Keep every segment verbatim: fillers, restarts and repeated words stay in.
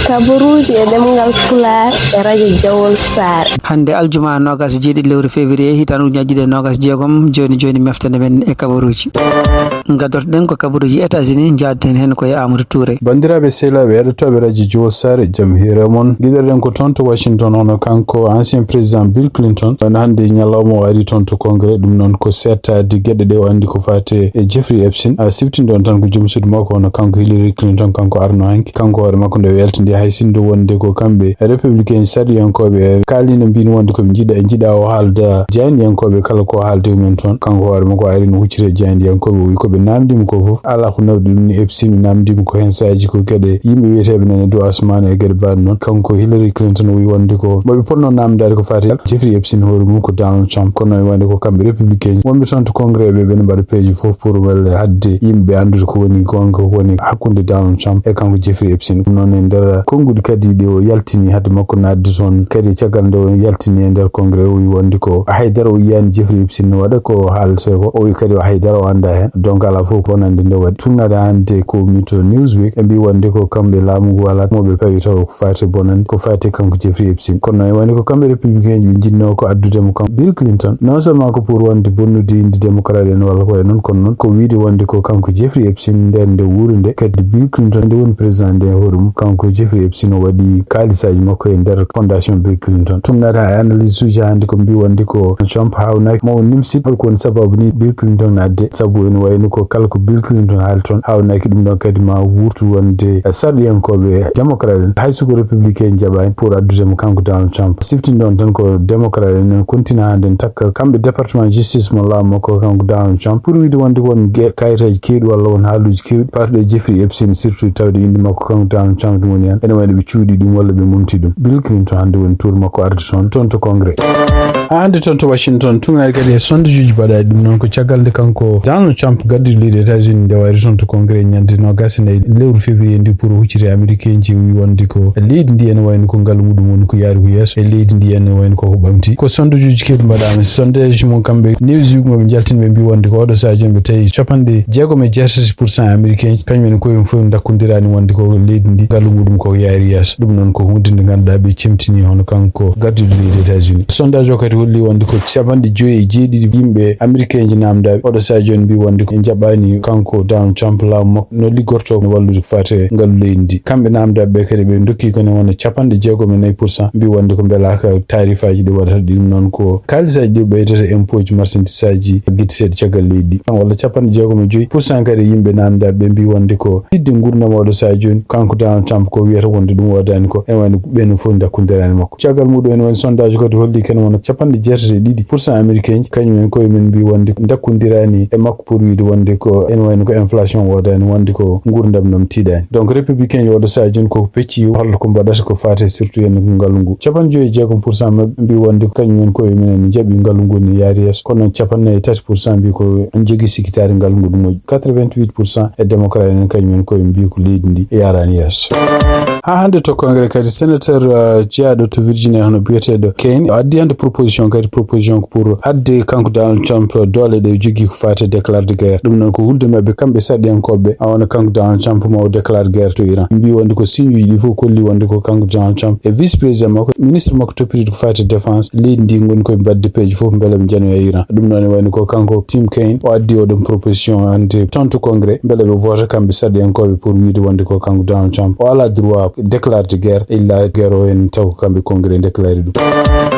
Kabaruuji e ɗemngal Pulaar e radio Jawol Saare. Hannde aljuma noogas e jeeɗiɗi lewru février hitaande ujunaaji ɗiɗi e noogas e jeegom, jooni jooni meftande men e kabaruuji. Ngaddotoɗen ko kabaruuji États-Unis, njaadoten heen ko e Amadou Touré. Banndiraaɓe sehilaaɓe heɗotooɓe radio Jawol Saare, jam hiire mon. Ngiɗoɗen ko toon to Washington, hono kanko ancien président Bill Clinton. Ɗon hannde ñalawma o ari toon to Congrès, ɗum noon ko seettaade geɗe ɗe o anndi ko faati e Jeffrey Epstein. A siftinɗon tan ko joom suudu makko, hono kanko Hillary Clinton, kanko arno hanki. Kanko hoore makko nde o yaltindi hay sinno wonde ko kamɓe républicain sariyankooɓe kaalino mbino wonde ko ɓe njiɗa, njiɗa o haalda jaayndiyankooɓe kala ko haalde mumen toon. Kanko hoore makko ari no huccita e jaayndiyankooɓe, o wi ko ɓe naamndimo ko fof alaa ko nawɗi ɗum ni. Epstein naamndimo ko heen saaji ko geɗe yimɓe wiyeteeɓe nana dow asmaan e geɗe mbaɗ noon. Kanko Hillary Clinton o wi wonde ko mo ɓe potno naamndaade ko faati Jeffrey Epstein hoore mum ko Donald Trump. Kono e wonde ko kamɓe républicain wonɓe toon to Congrès ɓe, ɓe no mbaɗa peeje fof pour welle haɗde yimɓe anndude ko woni goonga, ko woni hakkunde Donald Trump e kanko Jeffrey Epstein. Ɗum noon e nder konnguɗi kadi ɗi o yaltini haade makko naatde toon, kadi caggal nde o yaltini e nder Congrès, o wi wonde ko haydara o yiyaani Jeffrey Epstein no waɗa ko haaletee ko. O wi kadi o haydara o anndaa heen. Donc alaa fof bonannde nde waɗi. Tuugnaade hannde ko mi to Newsweek, ɓe mbi wonde ko kamɓe laamu ngu alaa mo ɓe pawi taw ko faati bonannde, ko faati kanko Jeffrey Epstein. Kono e wonde ko kamɓe républicain ɓe njiɗno ko addude mo kanko Bill Clinton, non seulement ko pour wonde bonnude innde démocrate en walla ko e noon, kono noon ko wiide wonde ko kanko Jeffrey Epstein nder nde wuuri nde, kadi Bill Clinton nde woni président nde hoore mum, kanko Jeffrey Epstein o waɗi kaalisaaji makko e nder fondation Bill Clinton. Tuugnaade e analyse uji hannde ko mbi wonde ko Trump haawnaki mo o nimsit hol ko woni sababu ni Bill Clinton adde, sabu ene wayno ko kala ko Bill Clinton haali toon haawnaki ɗum ɗon kadi ma wurtu wonde sarɗiyankooɓe démocrate en, hay so ko républicain jaɓaani pour addude mo kanko Donald Trump. Siftinɗon tan ko démocrate en en kontina hannde takka kamɓe département justice mo laamu makko kanko Donald Trump pour wiide wonde ko won ge-, kayitaaji keewɗi walla won haaluuji keewɗi parɗe Jeffrey Epstein, surtout tawde innde makko kanko Donald Trump ɗum woni heen. Ene wayno ɓe cuuɗi ɗum walla ɓe momti ɗum. Bill Clinton hannde woni tour makko arde toon, toon to Congrès. Haa hannde toon to Washington, tuugnaade kadi e sondajuuji mbaɗaaɗi ɗum noon ko caggal nde kanko Donald Trump gaddiiɗo leydi États-Unis nde wayri toon to Congrès ñande noogas e nayi lewru février ndi pour huccite américain ji wi wonde ko leydi ndi ene wayno ko ngalu muɗum woni ko yaari ko yeeso e leydi ndi ene wayno koko ɓamti. Ko sondajuuji keewɗi mbaɗaama. Sondage mo kamɓe Newsweek mo ɓe njaltini ɓe mbi wonde ko oɗo sahaa jooni ɓe tawi capanɗe jeegom e jeetati pour cent américain ji kañum en koye mum fof ndakkondiraani wonde ko leydi ndi ngalu muɗum ko yaari yeeso. Ɗum noon ko huunde nde ngannduɗaa ɓe cemtini hono kanko gaddiiɗo leydi États-Unis. Sondage o kadi holli wonde ko capanɗe joyi e jeeɗiɗi yimɓe américain ji naamndaaɓe oɗo sahaa jooni mbi wonde ko njaɓaani kanko Donald Trump laamu makko no liggorto no wallude ko faati e ngalu leydi ndi. Kamɓe naamndaaɓe ɓe kadi ɓe ndokki ko ne wona capanɗe jeegom e nayi pour cent mbi wonde ko mbelaaka taarifaaji ɗi waɗata ɗi. Ɗum noon ko kaalisaaji ɗi ɓeydata impôt ji marchandise aji gite seeɗa caggal leydi ɗi. Walla capanɗe jeegom e joyi pour cent kadi yimɓe naamndaaɓe ɓe mbi wonde ko fidde nguurndam oɗo sahaa jooni kanko Donald Trump ko wiyata wonde ɗum woodaani ko ene wayno ɓen fof ndakkondiraani makko. Caggal muɗum ene woni sondage kadi holli kene wona capanɗe jeetati e ɗiɗi pour cent américain ji kañum en koye mum mbi wonde ndakkondiraani e makko pour wiide wonde ko ene wayno ko inflation woodaani, wonde ko nguurndam ɗam tiiɗaani. Donc républicain ji oɗo sahaa jooni koko pecci holto ko mbaɗata ko faati surtout heen ko ngalu ngu. Capanɗe joyi e jeegom pour cent maɓɓe mbi wonde ko kañum en koye mum en njaɓi ngalu ngu ne yaari yeeso. Kono noon capanɗe nayi e tati pour cent mbi ko en jogii sikkitaare ngalu ngu ɗum moƴƴi. Quatre-vingt-huit pour cent e démocrate en kañum en koye mbi ko leydi ndi yaaraani yeeso. Haa hannde to Congrès kadi sénateur, uh, jeyaaɗo to Virginie hono biyeteeɗo Kaine o addi hannde proposition kadi proposition ko pour adde kanko Donald Trump doole ɗe jogii ko faati e déclare de guerre. Ɗum noon ko hulde maɓɓe kamɓe sarɗiyankooɓe a wona kanko Donald Trump ma o déclare guerre to Iran. Mbi wonde ko signe uji ɗi fof kolli wonde ko kanko Donald Trump e vice président makko ministre makko toppitiiɗo ko faati e défense leydi ndi ngoni koye mbaɗde peeje fof mbele ɓe njanoya Iran. Ɗum noon e wayno ko kanko Tim Kaine o addi oɗon proposition hannde toon to Congrès mbele ɓe vote kamɓe sarɗiyankooɓe pour wiide wonde ko kanko Donald Trump o alaa droit déclare de guerre illa guerre o en taw ko kamɓe Congrès déclare ɗum.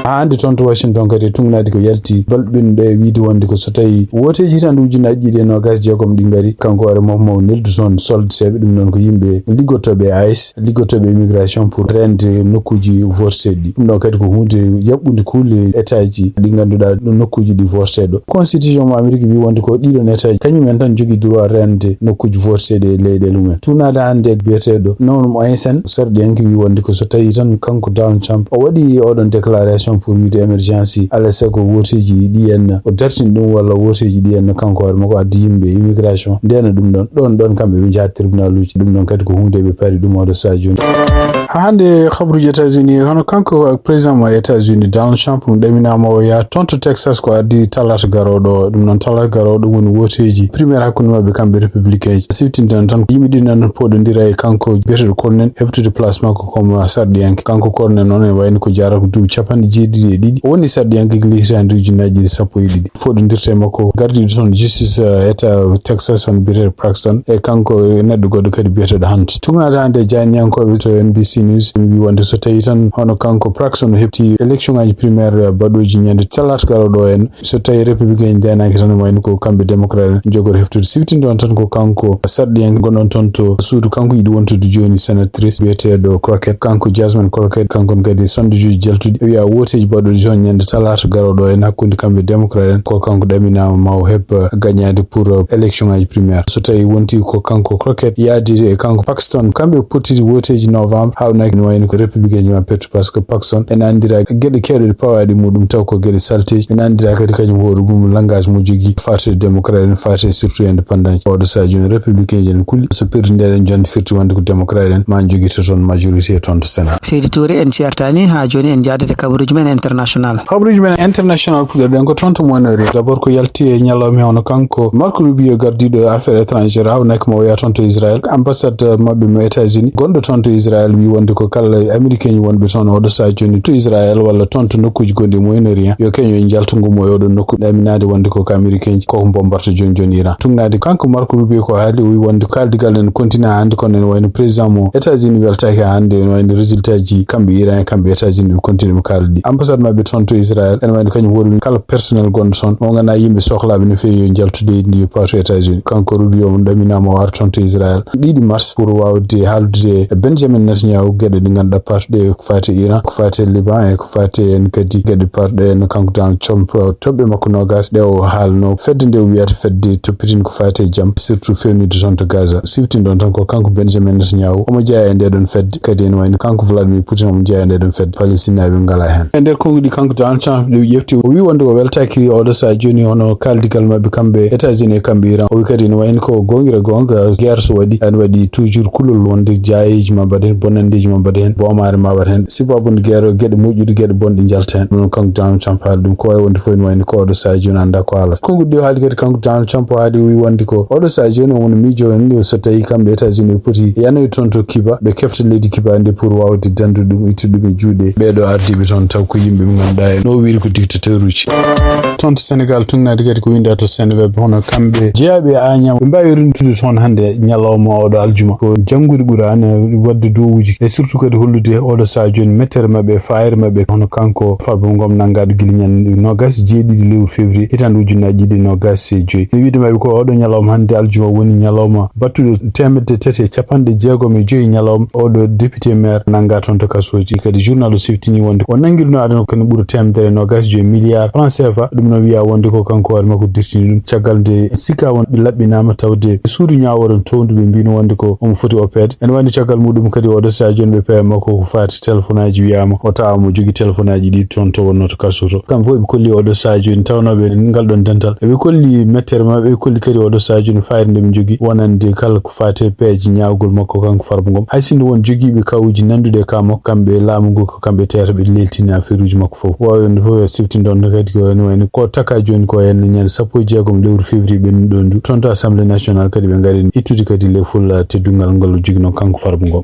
Haa hannde toon to Washington kadi e tuugnaade ko yalti balɗe ɓennuɗe e wiide wonde ko so tawi wooteeji hitaande ujunaaji ɗiɗi e noogaas e jeegom ɗi ngari kanko hoore makko mo neldu toon soldeseeɓe ɗum noon ko yimɓe liggotooɓe e ice liggotooɓe immigration pour reende nokkuuji vorteeɗi ɗi. Ɗum ɗon kadi ko huunde yaɓɓunde kuule état-ji ɗi ngannduɗaa ɗo nokkuuji ɗi vorteeɗo. Constitution mo Amérique wi wonde ko ɗiɗon état-ji kañum en tan jogii droit reende nokkuuji vorteeɗi e leyɗeele mumen. Tuugnaade hannde e biyeteeɗo Norm Eisen, sarɗiyanke wi wonde ko so tawi tan kanko Donald Trump o waɗi oɗon déclaration pour wiide émergence, alaa e sago wooteeji ɗi en o dartini ɗum walla wooteeji ɗi en kanko hoore makko addi yimɓe immigration ndena ɗum ɗon. Ɗon ɗon kamɓe ɓe njaha tribunal uji. Ɗum ɗon kadi ko huunde ɓe paari ɗum oɗo sahaa jooni. Haa hannde, habruuji États-Unis, hono kanko président mo États-Unis, Donald Trump, ɗum ɗaminaama o yaha toon to Texas ko addi talaata garooɗo. Ɗum noon, talaata garooɗo woni wooteeji primaire hakkunde maɓɓe kamɓe républicain ji. Siftinde noon tan, yimɓe ɗiɗi noon pooɗondira e kanko biyeteeɗo Cornyn, heftude place makko comme sarɗiyanke. Kanko Cornyn noon, ene wayno ko jaarata ko duuɓi capanɗe jeeɗiɗi e ɗiɗi. O woni sarɗiyanke gila hitaande ujunnaji ɗiɗi sappo e ɗiɗi. Fooɗondirta e makko gardiiɗo toon justice, eh, état Texas, hono biyeteeɗo Paxton, e kanko e neɗɗo goɗɗo kadi biyeteeɗo Hunt. Tuugnaade hannde e jaayndiyankooɓe to N B C News, ɓe mbii wonde so tawii tan hono kanko Paxton heɓti élection ngaji primaire, eh, baɗooji ñande talaata garooɗo o en, so tawii républicain en ndeenaaki tan, wayno ko kamɓe démocrate en njogori heftude. Siftinde on tan ko kanko sarɗiyanke gonɗo toon to suudu, kanko yiɗi wontude jooni senatrice biyeteeɗo Crockett, kanko Jasmine Crockett, kanko kadi sondeeji jaltuɗi wiya wooteeji baɗooji toon ñande talaata garooɗo en hakkunde kamɓe démocrate en, ko kanko ɗaminaama ma o heɓ gañaade pour, euh, élection ngaji primaire. So tawii wonti ko kanko Crockett yaadi e kanko Paxton, kamɓe pottiri wooteeji novembre, haawnaki no wayno ko républicain ji ma pettu, par ce que Paxton ene anndira geɗe keewɗe ɗe pawaaɗi muɗum taw ko geɗe salteeji, ene anndira kadi kañum hoore mum langage mo jogii faati e démocrate en, faati e surtout indépendant ji. Oɗo sahaa jooni républicain ji en kuli so perdi ndeɗen jonde firti wonde ko démocrate en ma jogito toon majorité toon to Sénat. Seydi Touré, en ceertaani haa jooni, en njaadete kabaruuji men international. Kabaruuji men international puɗɗorɗen ko toon to Moyen-Orient. D'abord ko yalti e ñalawma hono kanko Marco Rubio, gardiiɗo affaires étrangères, haawnaki mo o yaha toon to Israël. Ambassade maɓɓe mo États-Unis gonɗo toon to Israël wi wonde ko kala américain wonɓe toon oɗo sahaa jooni to Israël walla toon to nokkuuji gonɗi e Moyen-Orient, yo keño e njaltugol mo e oɗo nokku, ɗaminaade wonde ko ko américain ji koko mbombarta jooni jooni Iran. Tuugnaade kanko Marco Rubio ko haali, o wi wonde kaaldigal ene continue hannde, kono ene wayno président mo États-Unis weltaaki hannde, ene wayno résultat ji kamɓe Iran e kamɓe États-Unis ɓe continue ɓe kaaldi. Ambassade maɓɓe toon to Israël ene wayno kañum hoore mum kala personnel gonɗo toon mo ngannduɗaa yimɓe sohlaaɓe no feewi yo njaltu leydi ndi yo paw to États-Unis. Kanko Rubio mo ɗaminaama o ara toon to Israël ɗiɗi mars pour waawde haaldude e Benjamin Netanyahu geɗe ɗe ngannduɗaa paatuɗe ko faati e Iran, ko faati e Liban e ko faati en kadi geɗe paatuɗe en kanko Donald Trump, toɓɓe makko noogas ɗe o haalno fedde nde o wiyata fedde toppitinde ko faati e jam, surtout fewnitde toon to Gaza. Siftinde on tan ko kanko Benjamin Netanyahu, omo jeyaa e nde ɗon fedde, kadi ene wayno kanko Vladimir Putin omo jeyaa e nde ɗon fedde, Palestinaaɓe ngala heen. E nder konguɗi kanko Donald Trump ɗe ƴefti, o wi wonde o weltaaki oɗo sahaa jooni hono kaaldigal maɓɓe kamɓe États-Unis e kamɓe Iran. O wi kadi ene wayno ko goongira goonga, guerre so waɗi, ene waɗi toujours kulol wonde jaayeeji ma mbaɗa heen, bonanndeeji ma mbaɗa heen, boomaare ma waɗa heen. Sibabu nde guerre o, geɗe moƴƴuɗe, geɗe bonɗe njalta heen. Ɗum noon kanko Donald Trump haali ɗum, ko wawi wonde fof ene wayno ko oɗo sahaa jooni anndaa ko haalata. Konguɗi ɗi o haali kadi kanko Donald Trump o haali, o wi wonde ko oɗo sahaa jooni woni miijo en ni so tawi kamɓe États-Unis ɓe poti yanoyde toon to Cuba, ɓe kefta leydi Cuba nde pour wawde dandude ɗum, ittude ɗum e juuɗe ɓeeɗo ardiiɓe toon, taw ko yimɓe ɓe ngannduɗaa en no wiiri ko dictateur uji. Toon to Sénégal, tuugnaade kadi ko winda to Seneweb, hono kamɓe jeyaaɓe e Agnam, ɓe mbaawi rentude toon hannde ñalawma oɗo aljuma. Ko janngude ɓuraani, wadde duwawuuji, e surtout kadi hollude oɗo sahaa jooni mettere maɓɓe e faayre maɓɓe, hono kanko Farba Ngom nanngaaɗo gila ñande noogas e jeeɗiɗi lewru février hitaande ujunnaaji ɗiɗi e noogas e joy. Ne wiyde maɓɓe ko oɗo ñalawma hannde aljuma woni ñalawma battuɗo teemedde tati e capanɗe jeegom e joy ñalawma oɗo député maire nanngaa toon to kasooji. Kadi journal o siftini wonde o nanngiruno aduna ko no ɓura teemedere e noogas e joy milliard franc C F A. Ɗum noon wiya wonde ko kanko hoore makko dirtini ɗum. Caggal nde sikka won ɓe laɓɓinaama tawde suudu ñaawoore towndu ɓe mbino wonde ko omo foti oppeede. Ene wayno caggal muɗum kadi oɗo sahaa jooni ɓe pewa makko ko faati téléphone aji, wiyaama o tawa mo jogi téléphone aji ɗi toon to wonno to kaso to. Kamɓe fof ɓe kolli oɗo sahaa jooni tawnooɓe ngal ɗon dental. Eɓe kolli mettere maɓɓe, ɓe kolli kadi oɗo sahaa jooni fayre nde ɓe jogi wonande kala ko faati e peeje ñaawgol makko kanko Farba Ngom. Hay sinno won jogiiɓe kawuuji nannduɗi e ka makko, kamɓe e laamu ngu ko kamɓe tewata ɓe leeltini affaire uji makko fof. Waawi wonde fof e siftinde on kadi ko ene wayno ko taka jooni ko heen ñande sappo e jeegom lewru février ɓennuɗo ndu. Toon to Assemblée nationale kadi ɓe ngarini ittude kadi lefol teddungal ngal o joginoo kanko Farba Ngom.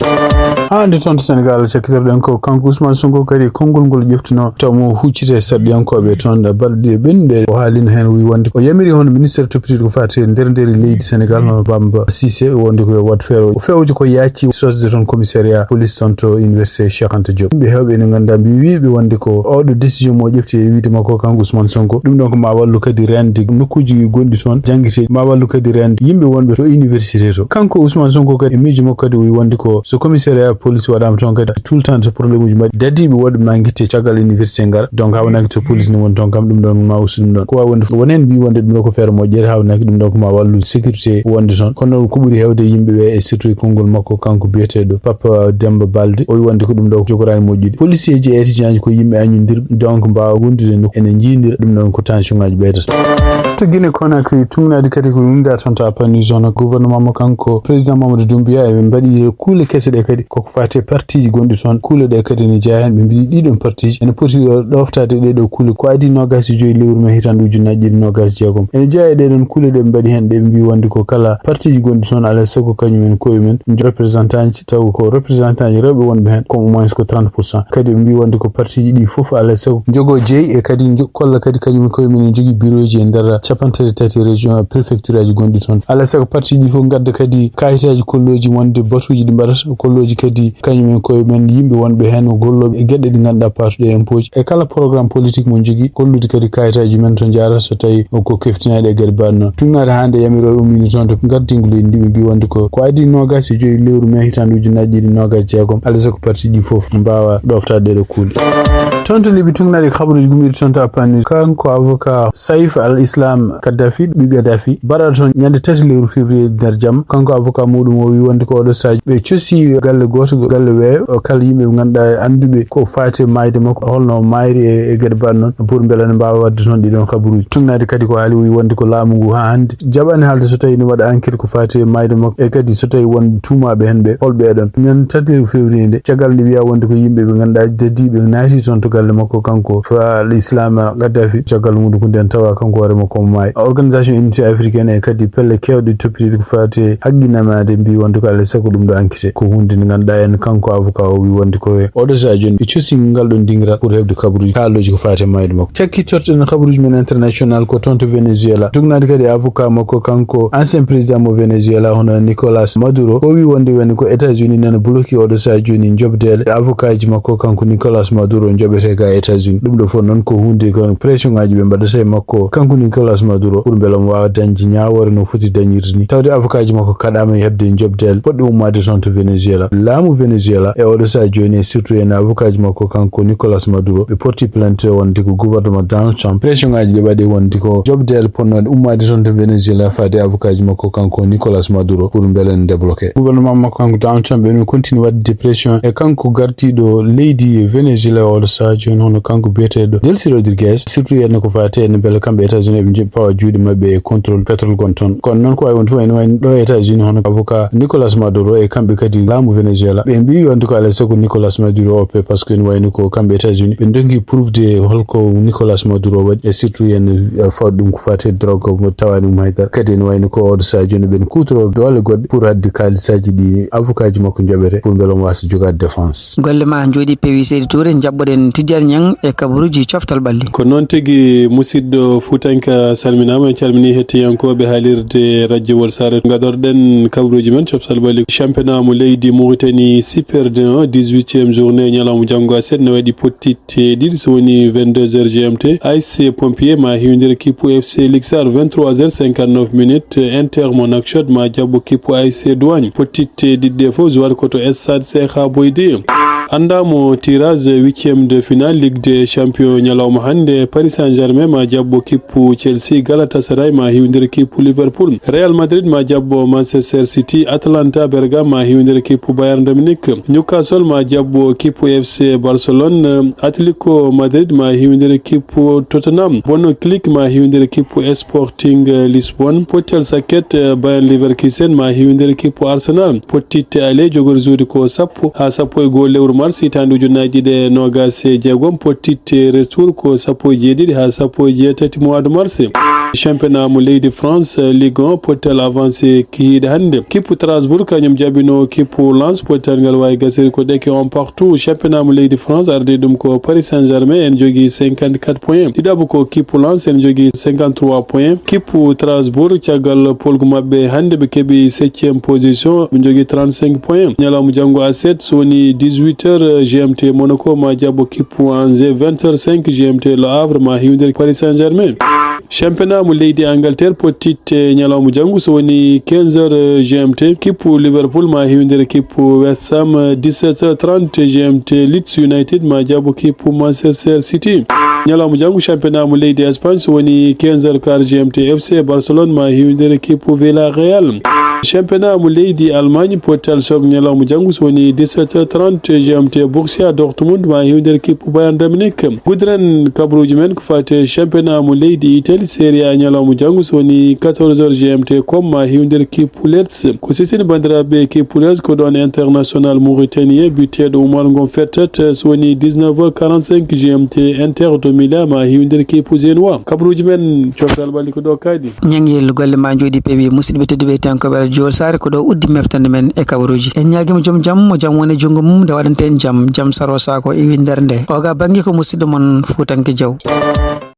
Haa hannde toon to Sénégal, cakkitorɗen ko kanko Ousmane Sonko kadi konngol ngol ƴeftunoo taw mo huccite sarɗiyankooɓe toon balɗe ɓennuɗe. O haalino heen, o wi wonde o yamiri hono ministre toppitiiɗo ko faati e nder nder leydi Sénégal, hono Bamba Cissé, wonde ko yo waɗ feere o fewje ko yaaccii sosde toon commissariat police toon to université Cheikh Anta Diop. Yimɓe heewɓe ene ngannda mbi wiiɓe wonde ko oɗo décision mo ƴefti e wiide makko kanko Ousmane Sonko. Ɗum ɗon ko ma wallu kadi reende nokkuuji gonɗi toon janngude, ma wallu kadi reende yimɓe wonɓe to université to. Kanko Ousmane Sonko kadi e miijo makko kadi o wi wonde ko so commissariat police waɗaama toon kadi tout le temps so problème uji mbaɗi dadiiɓe woɗɓe ma ngitte caggal université ngara. Donc hawnaki to police ne woni toon kam ɗum ɗon ma ustu ɗum ɗon. Ko wawi wonde fof woni heen mbi wonde ɗum ɗo ko feere moƴƴere, hawnaki ɗum ɗon ko ma wallu sécurité wonde toon. Kono ko ɓuri heewde yimɓe ɓe e surtout e konngol makko kanko biyeteeɗo Papa Demba Balde, o wi wonde ko ɗum ɗo ko jogoraani moƴƴude. Policier ji e étudiant ji ko yimɓe añodirɓe, donc mbaawa wondude nokku ene njiidira, ɗum ɗon ko tension ngaji ɓeydata. To Guinée Conakry, tungnaade kadi ko yumdaade toon to Upper New Zone, gouvernement mo kanko président Mamadou Doumbouya, eɓe mbaɗi kuule kese ɗe kadi koko faati e partiji gonɗi toon. Kuule ɗe kadi ne jeyaa heen, ɓe mbiyi ɗiɗon partiji ene poti ɗoftaade ɗee ɗoo kuule ko adii noogaas e joyi lewru mee hitaande ujunnaaji ɗiɗi noogaas e jeegom. Ene jeyaa e ɗee ɗoon kuule ɗe ɓe mbaɗi heen, ɗe ɓe mbiyi wonde ko kala partiji gonɗi toon alaa e sago kañumen koye men représentant ji, taw ko représentant ji rewɓe wonɓe heen, comme au moins ko trente pour cent. Kadi ɓe mbiyi wonde ko partiji ɗi fof alaa e sago njogoo jeyi e kadi njo-, kolla kadi kañumen koye men ne njogii bureau ji e nder capanɗe tati e tati région, préfecture aji gonɗi toon. Alaa e sago partiji ɗi fof ngadda kadi kayitaaji kollooji wonde batuuji ɗi mbaɗata, kollooji kadi kañumen koye men yimɓe wonɓe heen gollooɓe e geɗe ɗe ngannduɗaa paatuɗe e impôt ji. E kala programme politique mo njogii, gollude kadi kayitaaji men to njaarata so tawi ko keftinaaɗi e geɗe mbaɗ noon. Tungnaade hannde yamirooɓe ummini toon to gardingu leydi ndi, ɓe mbiyi wonde ko, ko adii noogaas e joyi lewru mee hitaande ujunnaaji ɗiɗi noogaas e jeegom. Alaa e sago partiji ɗi fof mbaawa ɗoftaade ɗee ɗoo kuule. Toon to Libi, tungnaade ko habaruuji gummiiɗi toon to Upper New Zone, kanko avocat Saif al-Islam Kadhafi, ɓii Gaddafi, mbaɗaɗo toon ñande tati lewru février nder jamma. Kanko avocat muɗum o wi wonde ko oɗo sahaa ɓe cosi galle gooto, galle weeyo, o kala yimɓe ɓe ngannduɗaa annduɓe ko faati e maayde makko, holno o maayri e, e geɗe mbaɗ noon, pour mbela ne mbaawa waɗde toon ɗiɗon habaruuji. Tungnaade kadi ko haali, o wi wonde ko laamu ngu haa hannde jaɓaani haalde so tawi ne waɗa enquête ko faati e maayde makko, e kadi so tawi won tuumaaɓe heen ɓe, holɓe e ɗon. Ñande tati février nde, caggal nde wiyaa wonde ko yimɓe ɓe ngannduɗaa dadiiɓe naati toon to galle makko, kanko Fa al Islam Gaddafi, caggal muɗum ko nden tawa kanko hoore makko omo maayi. Organisation Unité Africaine e kadi pelle keewɗe toppitiiɗe ko faati e haqqinamaade mbiyi wonde ko alaa e sago ɗum ɗo enquête ko huunde nde ngannduɗaa en, kanko avocat o wi wonde ko e oɗo sahaa jooni ɓe cosi ngal ɗon dingiral pour heɓde kabaruuji kaalooji ko faati e maayde makko. Cakkitorɗen kabaruuji men international ko toon to Venezuela. Tungnaade kadi avocat makko, kanko ancien président mo Venezuela, hono Nicolas Maduro, o wi wonde woni ko États-Unis nana bloqué oɗo sahaa jooni njoɓdeele avocat ji makko, kanko Nicolas Maduro, njoɓete ga États-Unis. Ɗum ɗo fof noon ko huunde ko pression ngaji ɓe mbaɗata e makko, kanko Nicolas Maduro, pour mbela omo waawa dañde ñaawoore no foti dañirde ni. Tawde avocat ji makko kaɗaama e heɓde njoɓdeele poɗɗe ummaade toon to Venezuela. Laamu Venezuela e oɗo sahaa jooni, e surtout en avocat ji makko, kanko Nicolas Maduro, ɓe porti plainte wonde ko gouvernement Donald Trump. Pression ngaji ɗi waɗi wonde ko joɓdeele potnooɗe ummaade toon to Venezuela faade avocat ji makko, kanko Nicolas Maduro, pour mbela ne débloqué. Gouvernement makko, kanko Donald Trump, ɓe ɗum continue waɗde pression e kanko gardiiɗo leydi Venezuela oɗo sahaa jooni, hono kanko biyeteeɗo Delcy Rodriguez, surtout en ko faati en mbela kamɓe États-Unis ɓe njeɓ-, pawa juuɗe maɓɓe e contrôle pétrole gon toon. Kono noon ko wayi wonde fof, ene wayno ɗo e États-Unis, hono avocat Nicolas Maduro e kamɓe kadi laamu Venezuela, ɓe mbiyi wonde ko alaa e sago Nicolas Maduro o pe, parce que ene wayno ko kamɓe États-Unis ɓe ndonki prouve de holko Nicolas Maduro waɗi, e surtout en, eh, fawde ɗum ko faati e drogue mo tawaani ɗum haydara. Kadi ene wayno ko oɗo sahaa jooni ɓen kuutoroo doole goɗɗe pour haɗde kaalisaaji ɗi avocat ji makko njoɓete pour mbela omo waasa jogaade défense. Golle ma njooɗi peewi. Seydi Touré, njaɓɓoɗen Tijjani Ñang e kabaruuji coftal ɓalli. Ko noon tigi, musidɗo Fuutanka, salminaama. En calminii hettiyankooɓe haalirde Radio Walsare. Ngadorɗen kabaruuji men coftal ɓalli. Championnat mo leydi Mauritanie Super D un, dix-huitième journée, ñalawma janngo aset, ne waɗi pottitte ɗiɗi, so woni vingt-deux heures G M T. A S C Pompier ma hiwndire kippu F C Lixar, vingt-trois heures cinquante-neuf minutes. Inter mo Nouakchott ma jaɓɓo kippu A S C Douane, pottitte ɗiɗi ɗe fof, Joal ko to Stade Cheikh Boy deux. Anndaama tirage huitième de finale Ligue des Champions ñalawma hannde, Paris Saint-Germain ma jaɓɓo kippu Chelsea, Galatasaray ma hiwndire kippu Liverpool, Real Madrid ma jaɓɓo Manchester City, Atalanta Bergame ma hiwndire kippu Bayern de Munich, Newcastle ma jaɓɓo kippu F C Barcelone, Atletico Madrid ma hiwndire kippu Tottenham, Bono Click ma hiwndire kippu Sporting Lisbonne, Pottel Saket, Bayer Leverkusen ma hiwndire kippu Arsenal. Pottitte aller jogori juuɗe ko sappo haa sappo e goo lewru mars hitaande ujunnaaji ɗiɗi e noogaas e jeegom. Pottitte retour ko sappo e jeeɗiɗi haa sappo e jeetati mois de mars. Championnat mo leydi France, Ligue un, pottel avancé kihiiɗe hannde. Kippu Strasbourg kañum jaɓino kippu Lens, pottel ngal wayi gasiri ko ɗeke un partout. Championnat mo leydi France ardii ɗum ko Paris Saint-Germain, en jogii cinquante-quatre points. Ɗiɗaɓo ko kippu Lens, en jogii cinquante-trois points. Kippu Strasbourg, caggal polgu maɓɓe hannde, ɓe keɓi septième position, ɓe jogii trente-cinq points. Ñalawma janngo aset, so woni dix-huit heures G M T, Monaco ma jaɓɓo kippu Angers, vingt heures cinq G M T, Le Havre ma hiwndire Paris Saint-Germain. Championnat mo leydi Angleterre, pottitte ñalawma janngo, so woni quinze heures G M T, kippu Liverpool ma hiwndire kippu West Ham, dix-sept heures trente G M T, Leeds United ma jaɓɓo kippu Manchester City. Ñalawma janngo, championnat mo leydi Espagne, so woni quinze heures quart G M T, F C Barcelone ma hiwndire kippu Villarreal. Championnat mo leydi Allemagne, pottal sok ñalawma janngo, so woni dix-sept heures trente, G M T Borussia Dortmund ma hiwdir kippu Bayern de Munich. Guddiren kabaruuji men ko faati e championnat mo leydi Italie, Serie A, ñalawma janngo, so woni quatorze heures, G M T com ma hiwdir kippu Leeds. Ko sisini banndiraaɓe, kippu Leeds ko ɗoon international mauritanien biyeteeɗo Oumar Ngom fettat, so woni dix-neuf heures quarante-cinq, G M T Inter de Milan ma hiwdir kippu Genoa. Kabaruuji men, coftal ɓalli ko ɗo kadi. Ñanngel golle ma njooɗi peewi. Musidɓe tedduɓe, tan ko ɓeɗa Jool Saare, ko ɗo uddi meftande men e kabaruuji. En ñaagima joom jam, mo jam woni junngo mum, nde waɗanten jam, jam saro saako e winndere nde. Oga bannge ko musidɗo mon Fuutanke Jaw.